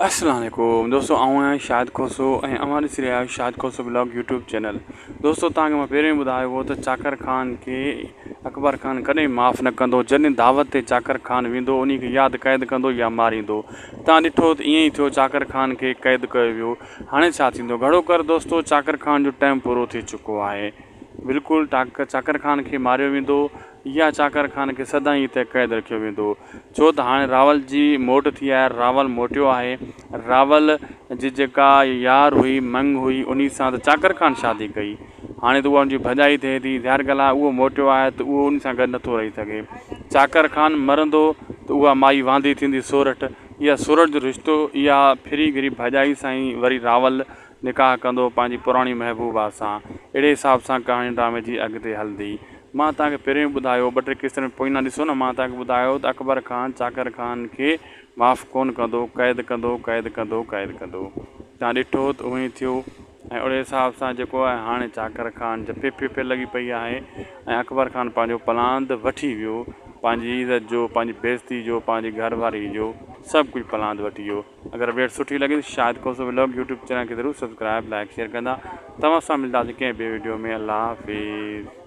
السلام عليڪم دوستو آئون آهيان شاهد کوسو ۽ اوهان ڏسي رهيا آهيو Shahid Khoso blog YouTube channel دوستو توهان کي مان پهريون ٻڌايو هو ته چاڪر خان کي اڪبر خان ڪڏهن معاف نه ڪندو جڏهن دعوت تي چاڪر خان ويندو انهي کي يا ته قيد ڪندو يا ماريندو توهان ڏٺو ته ائين ئي ٿيو چاڪر خان کي قيد ڪيو ويو هاڻي ڇا ٿيندو گهڙو ڪر دوستو چاڪر خان جو ٽائيم پورو ٿي چڪو آهي بلڪل چاڪر خان کي ماريو ويندو يا چاڪر خان کي سدائين اتي قيد رکيو ويندو ڇو ته هاڻي راول جي موٽ ٿي آهي راول موٽيو آهي راول جي جيڪا يار هئي مڱ هئي انهي سان ته چاڪر خان شادي ڪئي هاڻي ته اها ان جي ڀڄائي ٿئي ٿي ظاهر ڳالهه آهي اهو موٽيو آهي ته اهو ان سان گڏ نٿو رهي سگهي چاڪر خان مرندو ته اها مائي واندي ٿيندي سورٺ اها سورٺ جو رشتو اها ڦري گهري ڀڄائي سان ئي وري راول نڪاح ڪندو پنهنجي پراڻي محبوبه سان. اهڙي حساب سان ڪهاڻي ڊرامي جي اڳتي هلندي. مان توهان کي پهريون ئي ٻڌايو ٻه ٽي قسطن ۾ پوئينا ڏسو نه مان توهان کي ٻڌايو ته اڪبر خان چاڪر خان کي معاف ڪونه ڪندو قيد ڪندو قيد ڪندو قيد ڪندو توهان ڏٺو ته اهو ئي ٿيو ۽ اهڙي حساب سان جيڪو آهي هاڻي چاڪر خان جي پي پي لڳي پئي آهي ۽ اڪبر خان پنهنجو پلاند وٺي ويو پنهنجي عزت جو پنهنجي بيعزتي جو پنهنجي گهر واري جو سڀ ڪجهه پلاند وٺي ويو. اگر اپڊيٽ سٺي لڳي ته Shahid Khoso vlog YouTube channel کي ضرور سبسڪرائب لائڪ شيئر ڪندا توهان سان ملداسين ڪنهن ٻي وڊيو ۾ الله حافظ.